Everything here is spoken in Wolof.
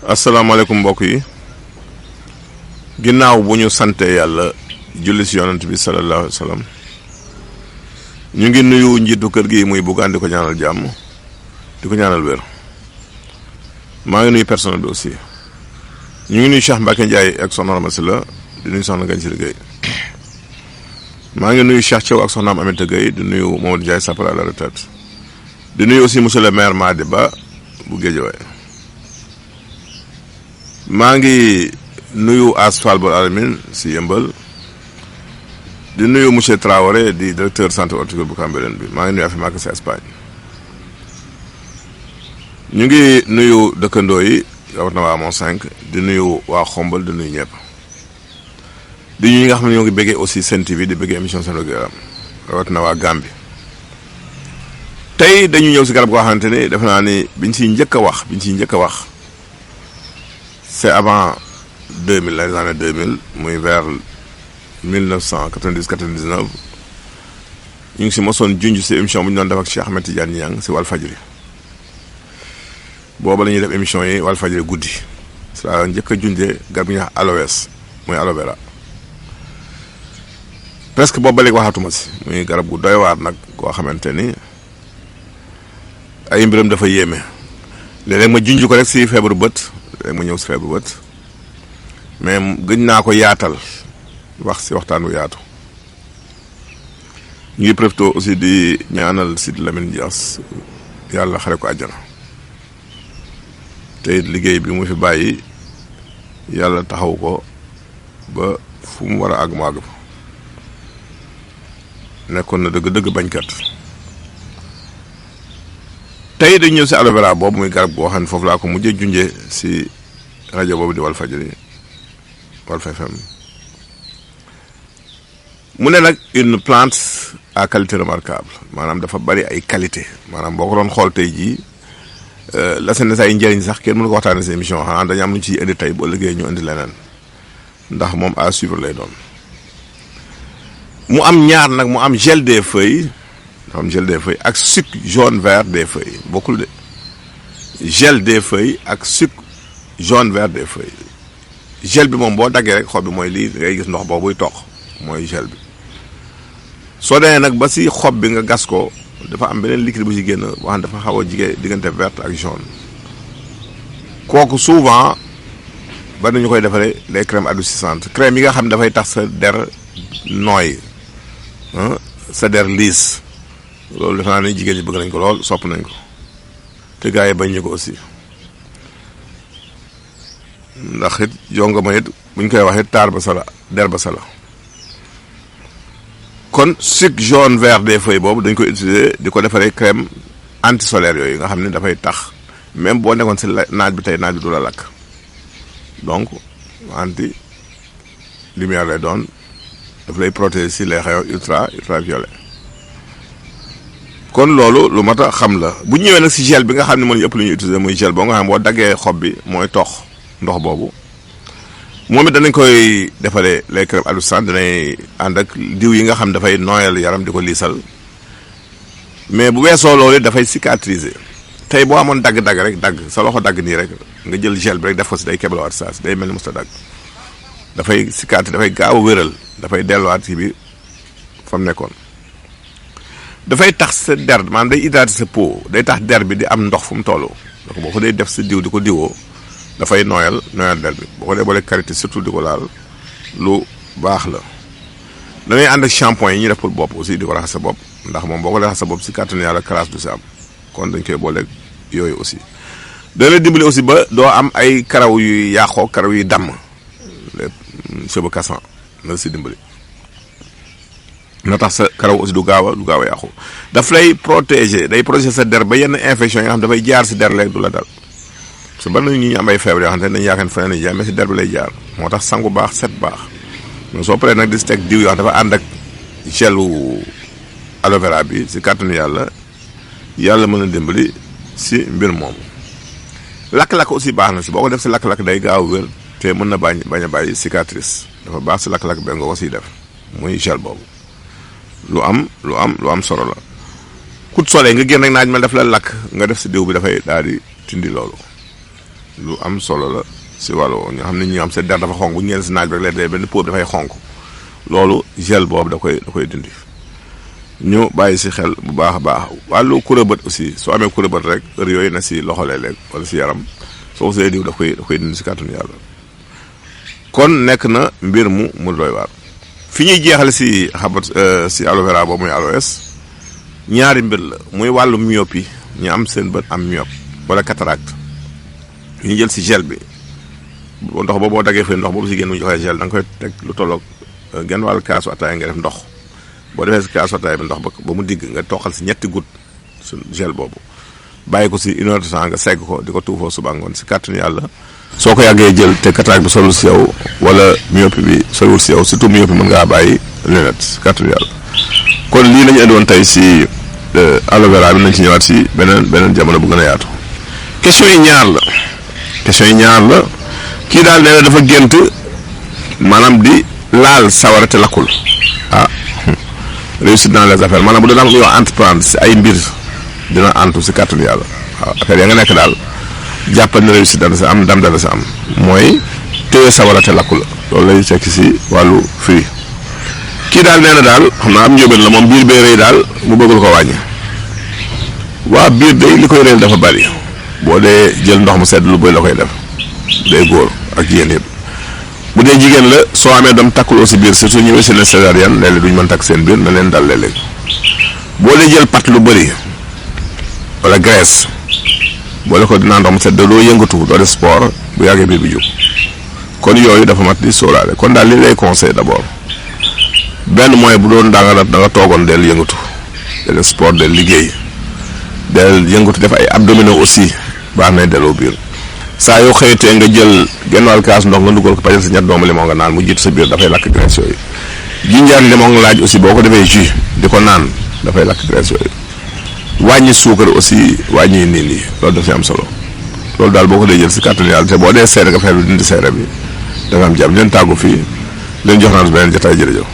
asalaamaaleykum mbokk yi ginnaaw bu ñu sante yàlla julli si yonent bi sallallahu alayhi wa sallam ñu ngi nuyu njiitu kër gi muy Bougane di ko ñaanal jàmm di ko ñaanal wér maa ngi nuyu personnel bi aussi ñu ngi nuyu Cheikh Mbacke Ndiaye ak soxna Ramasi la di nuyu soxna Gagne si liggéey maa ngi nuyu Cheikh Thiaw ak soxnaam Aminata Gueye di nuyu Mamadou Ndiaye Sapara à la retraite di nuyu aussi monsieur le maire Madi Ba bu Guédiawaye maa ngi nuyu Asfal Bol Alamin si Yëmbal di nuyu monsieur Traoré di directeur centre horticole bu Cambérène bi maa ngi nuyu Afimaka si Espagne ñu ngi nuyu dëkkandoo yi rawatina waa Mont 5 di nuyu waa Xombal di nuyu ñëpp di ñu nga xam ne ñoo ngi bëggee aussi Sen TV di bëggee émission Sen Yaram rawatina waa Gambie tey dañu ñëw si garab goo xamante ni def naa ni biñ siy njëkk a wax c'est avant 2000 les années 2000 muy vers 1990-99 ñu ngi si mosoon junj si émission bu ñu doon def ak Cheikh Ahmed Tidiane Niang si Walfadjri booba la ñuy def émission yi Walfadjri guddi si la njëkk a junjee garab gi ñuy wax aloès muy aloe vera presque boobu ba léegi waxatuma si muy garab gu doy waar nag koo xamante ni ay mbiram dafa yéeme léeg-léeg ma junj ko rek si feebaru bët léegi ma ñëw si feebaru bët mais gëj naa ko yaatal wax si waxtaan wu yaatu ñu ngi profité aussi di ñaanal Sidi Lamine Dias yàlla xare ko àjjana te liggéey bi mu fi bàyyi yàlla taxaw ko ba fu mu war a àgg mu àgg fa nekkoon na dëgg-dëgg bañkat tey dañu ñëw si aloe vera boobu muy garab goo xam ne foofu laa ko mujjee junjee si rajo boobu di Walfadjri Walf FM mu ne nag une plante à qualité remarquable maanaam dafa bari ay qualité maanaam boo ko doon xool tey jii la seen ay njëriñ sax kenn mënu ko waxtaanee si émission xanaa dañu am lu ñu ciy indi tey boo liggéey ñu indi leneen ndax moom à suivre lay doon mu am ñaar nag mu am gel des feuilles dafa am gel des feuilles ak suc jaune vert des feuilles bokkul de gel des feuilles ak suc jaune vert des feuilles gel bi moom boo daggee rek xob bi mooy lii ngay gis ndox boobuy toq mooy gel bi soo demee nag ba si xob bi nga gas ko dafa am beneen liquide bu ci génn boo xam ne dafa xaw a jigee diggante verte ak jaune kooku souvent ba nañu koy defaree les crèmes adoucissantes crème yi nga xam ne dafay tax sa der nooy sa der liis loolu defe naa ne jigéen ñi bëgg nañ ko lool sopp nañ ko te gars yi bañ ñu ko aussi ndax it jonga ma it buñ koy wax it taar ba sala der ba sala kon suc jaune vert des feuilles boobu dañ koy utiliser di ko defaree crème anti solaire yooyu nga xam ne dafay tax même boo nekkoon si naaj bi tey naaj bi du la lakk donc anti lumière lay doon daf lay protéger si les rayons ultraviolet kon loolu lu mat a xam la bu ñëwee nag si gel bi nga xam ne moom ëpp lu ñuy utiliser muy gel boobu nga xam boo daggee xob bi mooy tox ndox boobu moom it danañ koy defaree les crèmes adoucissantes danay ànd ak diw yi nga xam dafay nooyal yaram di ko liisal mais bu weesoo loolu dafay cicatriser tey boo amoon dagg-dagg rek dagg sa loxo dagg nii rek nga jël gel bi rek def ko si day keblawaat saa si day mel ni musta dagg dafay cicatriser dafay gaaw a wéral dafay delluwaat ci bi fa mu nekkoon dafay tax sa der maanaam day hydrater sa peau day tax der bi di am ndox fu mu toll donc boo ko day def sa diw di ko diwoo dafay nooyal der bi boo ko dee boole karité surtout di ko laal lu baax la danay ànd ak shampoing yi ñuy def pour bopp aussi di ko raxas sa bopp ndax moom boo ko raxas sa bopp si kàttanu yàlla crasse du si am kon dañ koy boole yooyu aussi da lay dimbali aussi ba doo am ay karaw yu yàqoo karaw yu damm les cheveux cassants na si dimbali na tax sa karaw aussi du gaaw a yàqu daf lay protéger day protéger sa der ba yenn infection yi nga xam dafay jaar si der léegi du la dal parce que bari nañu ñu am ay feebar yoo xam ne dañu yaakaar ne feneen lañuy jaar mais si der bi lay jaar moo tax sangu baax set baax mais soo paree nag di si teg diw yoo xam dafa ànd ak gelu aloe vera bi si kàttanu yàlla mën a dimbali si mbir moomu lakk-lakk aussi baax na si boo ko def si lakk-lakk day gaaw wér te mën na bañ a bàyyi cicatrice dafa baax si lakk-lakk ba nga ko siy def muy gel boobu lu am solo la coup de soleil nga génn rek naaj ma def la lakk nga def si diw bi dafay daal di tindi loolu lu am solo la si wàllu ñoo xam ne ñi am seen der dafa xonk bu ñu ñëwee si naaj bi rek léeg-léeg benn peau bi dafay xonk loolu gel boobu da koy dindi ñu bàyyi si xel bu baax a baax wàllu kurébët aussi soo amee kurébët rek heure yooyu na si loxo léeg-léeg wala si yaram soo see diw da koy dindi si kàttanu yàlla kon nekk na mbir mu doy waar fi ñuy jeexale si si aloe vera boobu muy aloes ñaari mbir la muy wàllu myopie ñu am seen bët am myope wala cataracte ñu jël si gel bi ndox boobu boo daggee fii ndox boobu si génn mu joxee gel da nga koy teg lu tolloog genn wàllu kaasu ataaya nga def ndox boo defee si kaasu ataaya bi ndox ba mu digg nga toqal si ñetti goutte su gel boobu bàyyi ko si 1 heure de temps nga segg ko di ko tuufoo suba ngoon si kàttanu yàlla soo ko yàggee jël te cataracte bi solul si yow wala myopie bi solul si yow surtout myopie mën ngaa bàyyi lunette si kàttanu yàlla kon lii lañu indi woon tey si aloe vera bi nañ ci ñëwaat si beneen jamono bu gën a yaatu question yi ñaar la kii daal nee na dafa gént maanaam di laal sawara te lakkul réussite dans les affaires maanaam bu doon am yoo entreprendre si ay mbir dina antu si kàttanu yàlla waaw affaire ya nga nekk daal jàppal na réussite dana si am ndam dana si am mooy téye sawara te lakkul loolu lay fekk si wàllu firi kii daal nee na daal xam naa am njóobeen la moom biir bee rëy daal mu bëggul ko wàññi waa biir day li koy réel dafa bari boo dee jël ndox mu sedd lu bëri la koy def day góor ak jigéen yëpp bu dee jigéen la soo amee doom takkuloo si biir surtout ñëwee si leen césarienne léeg-léeg duñ mën takk seen biir na leen dal léeg-léeg boo dee jël pat lu bëri wala graisse boole ko dinaa ndox mu sedd doo yëngatu doo def sport bu yàggee biir bi jóg kon yooyu dafa mat di sóoraale kon daal li lay conseil d'abord benn mooy bu doon da nga toogoon del yëngatu del sport del liggéey del yëngatu def ay abdominaux aussi baax na delloo biir saa yoo xëyatee nga jël genn wàll kaas ndox nga dugal ko pajal sa ñett doomu limon nga naan mu jiitu sa biir dafay lakk graisse yooyu jinjar limon nga laaj aussi boo ko defee jus di ko naan dafay lakk graisse yooyu wàññi suukar aussi wàññi niin yi loolu dafay am solo loolu daal boo ko dee jël si kàttanu yàlla te boo dee seere nga fexe dindi seere bi da nga am jàmm leen tàggu fii leen jox naan beneen jotaay jërëjëf